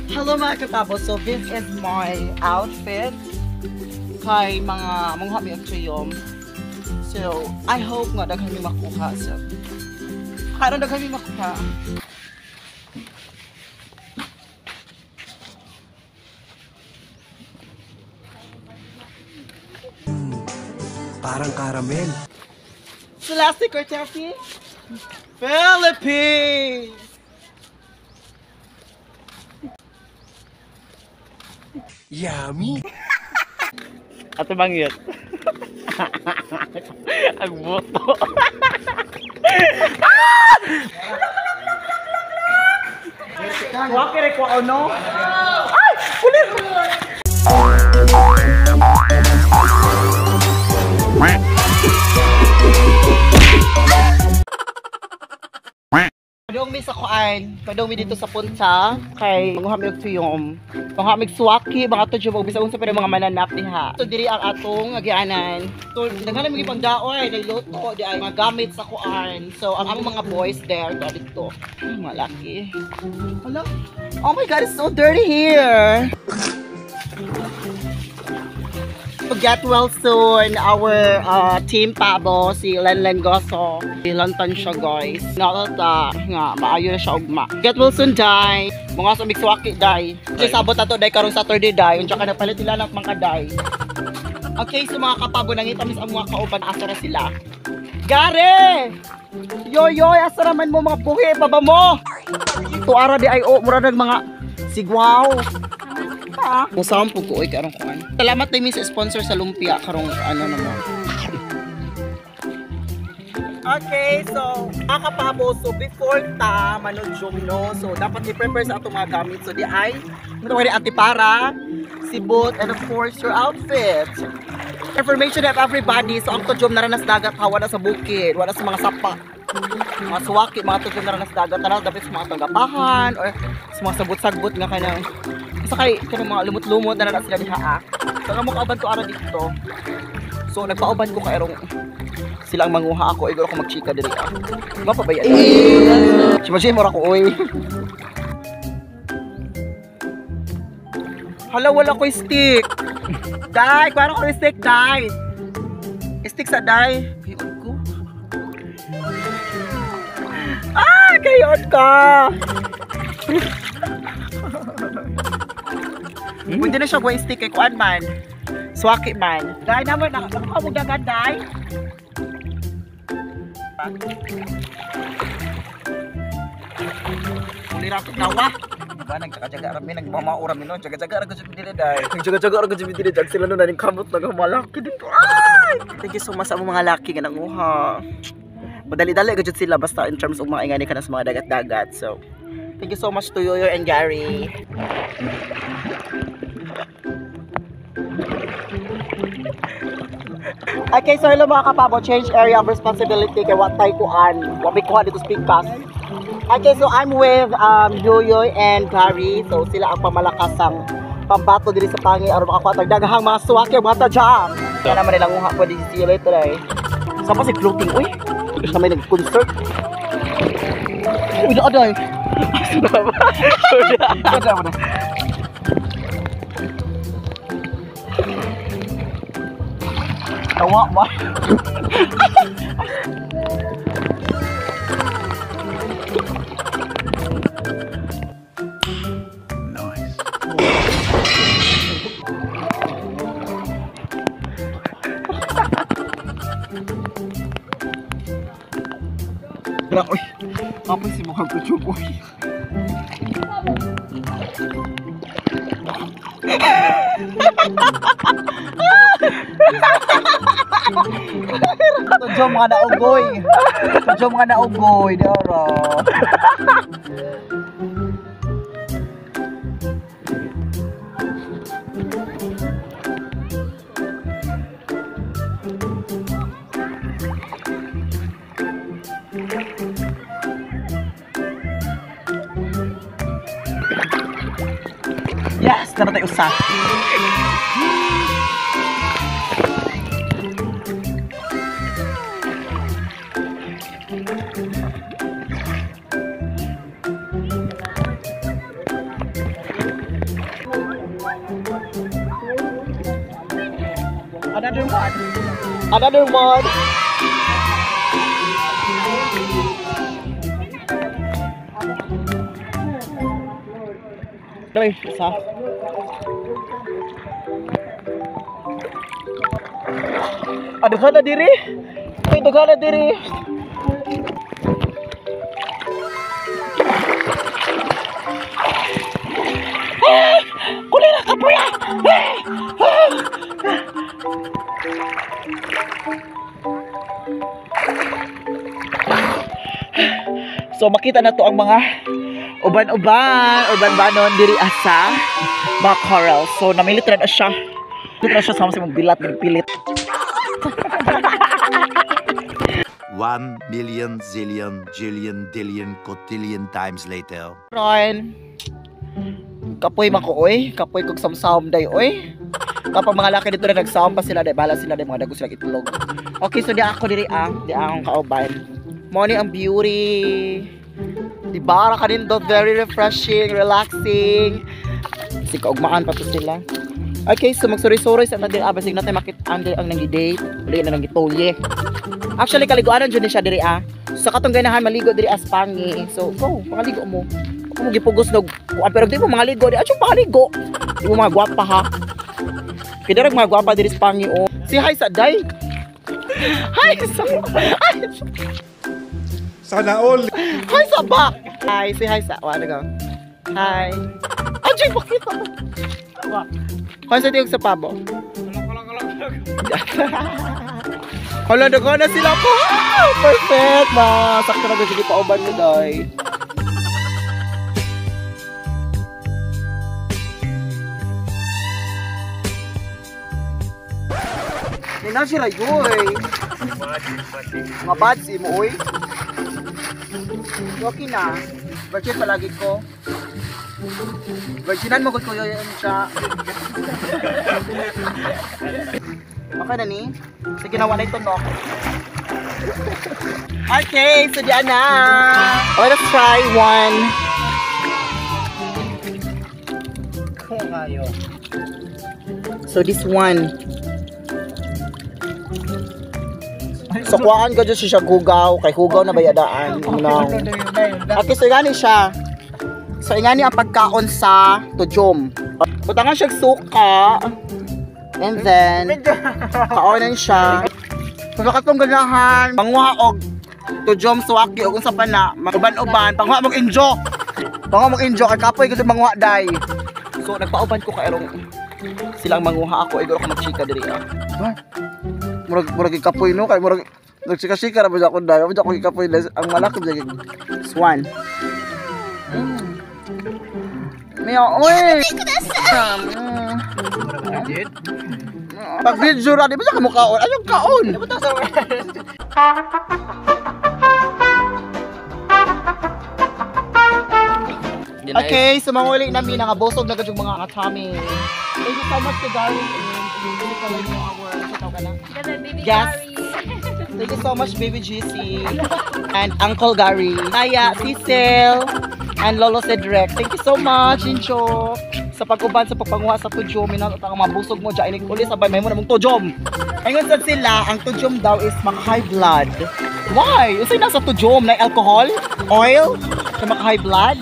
Hello, mga kapabo. So this is my outfit. Kay mga manguha mi og tuyom. So I hope nga daghan mi makuha. So karon daghan mi makuha. Parang caramel. Celeste Cortesi, Philippines! Yummy! Ato bangyot. Ang buto. Wa kere ko ano? Ay! Kulit! Padung mi sa kuan, padung mi dito sa punta kay manguha mi og tuyom. Manguha mi og suwaki, mga tuyom og bisan unsa pa mga mananap diha. So diri ang atong agianan. So daghan mi gipangdaoy, nagluto di ay mga gamit sa kuan. So ang among mga boys there to dito. Ay, mga laki. Hala. Oh my God, it's so dirty here. Get well soon, our team Pabo, si Lenlen Goso. Lantan siya, guys. Nakata nga, maayo na siya ugma. Get well soon, day. Mga sa mixwaki, day. Kasi sabot na to, day, karong Saturday, day. Unsa ka na palit nila ng mga day. Okay, so mga kapabo, nangita mis ang mga kauban, asa na sila. Gare! Yoyoy, asa naman mo mga buhi, baba mo! Tuara di ay o, mura nag mga sigwaw. Kung saan po ko, oy, karong kuan. Salamat din sa sponsor sa lumpia karong ano na mo. Okay, so mga kapabo, so before ta manudyom, no, so dapat i-prepare sa atong mga gamit. So di ay, ano ni antipara, sibot, and of course your outfit. Information of everybody, so ang tudyom naranas dagat ha, wala sa bukid, wala sa mga sapa. Mga suwaki, mga tudyom naranas dagat, tara dapat sa mga tanggapahan or sa mga sagbot-sagbot nga kanang sa kay kanang mga lumot-lumot na na sila diha ah. So ang mga kauban ko ara dito. So nagpauban ko kay erong silang manguha ako, igor ako magchika diri ah. Mapabaya. Si mo ra ko oy. Hala, wala ko stick. Dai, kuha ko stick, dai. Stick sa dai. Kayod ko. Ah, kayod ka. Pwede na siya gawin stick kay kuan man. Swaki man. Dai naman nakakamog dagan dai. Uli ra nawa. Diba nagjaga-jaga rami nagmamao rami no. Jaga-jaga ra gud dili dai. Nagjaga-jaga ra gud dili dai sila no naning kamot nagamalaki dito. Ay! Thank you so much sa mga laki nga nanguha. Madali-dali gud sila basta in terms of mga ingani kana sa mga dagat-dagat. So thank you so much to Yoyo and Gary. Okay, so hello mga kapabo, change area of responsibility kay watay kuan. Wa may kuha dito speakers. Okay, so I'm with Yoyoy and Gary. So sila ang pamalakasang pambato diri sa pangi aron makakuha tag daghang mga suwaki mga tajam. Kaya naman nilang nguha pwede see you later ay. Sa pa si floating uy. Sa may nag-concert. Uy, aday. Tawa ba? Nice. Grabe. Apa si mukhang kuchug uy. Tudyo mga naugoy. Tudyo mga naugoy. Doro. Yes, dapat tayo usa. Another one. Another one. Dali, isa. Ah, dughan na diri. Ay, dughan na diri. Ah! Kulira ka puya! Ah! Ah! So makita na to ang mga uban-uban, uban-banon diri asa mga coral. So namilit na siya. Dito na siya sa mga bilat pilit. 1 million zillion jillion dillion cotillion times later. Ron, kapoy man ko oy, kapoy kog samsam day oy. Kapag mga laki dito na nagsam pa sila day, bala sila day mga dago sila itlog. Okay, so di ako diri ah, di akong kauban. Mo ni ang beauty. Di ba ra kanindot, very refreshing, relaxing. Kasi kaugmaan pa to sila. Okay, so magsuri-suri sa diri ah, basig natin makit-an diri ang nangi-date, dili na nangitolye. Actually kaliguanan jud ni siya diri ah. Sa katong ganahan maligo diri as pangi. So go, pangaligo mo. Ako mo gipugos nog kuan pero di mo mangaligo di adyong pangaligo. Di mo mga gwapa ha. Kaya mga gwapa diri sa pangi oh. Si hi sa day. Hi sa. Hi. Sana all. Hi sa ba. Hi, si hi sa. Wala go. Hi. Anjay pakita mo. Hi sa tiyog sa pabo. Hala, nagana sila po. Ah, perfect ma. Sakto na sige pauban mo day. Nina sila yoy. Mga bads imo oy. Okay na. Virgin palagi ko. Virginan mo ko yoy siya. Okay na ni? Sige na, wala ito, no? Okay, so diyan na. Let us try one. So this one. So kuhaan ka dyan siya hugaw. Kay hugaw na bayadaan. No. Okay, so ingani siya. So ingani ang pagkaon sa tujom. Butangan siya suka. And then, kaonan siya. So katong ganahan, panguha og tujom suwaki og unsa pa na, uban-uban, panguha mog injo. Panguha mog injo kay kapoy gud manguha day. So nagpauban ko kay arong silang manguha ako, igor ako magchika diri ah. Murag murag kapoy no kay murag nagchika-chika ra ba ako day. Ako kapoy ang malaki jud swan. Mia, oy. Pag video ra di ba siya kamukaon? Ayong kaon. Okay, so manguli nami nakabusog na gud yung mga tummy. Thank you so much to Gary and our guest. Thank you so much Baby GC and Uncle Gary. Taya, Cecil, and Lolo Cedric. Thank you so much, Incho. Sa pag-uban, sa pagpanguha sa tujom, minanot ang mabusog mo dyan. Inig uli, sabay, may mo na mong tujom. Ngayon sad sila, ang tujom daw is maka-high blood. Why? Usay nasa tujom na alcohol? Oil? Sa maka-high blood?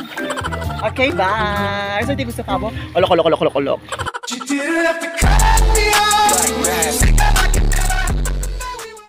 Okay, bye. So, hindi gusto ka mo? Olok, olok, olok, olok, olok.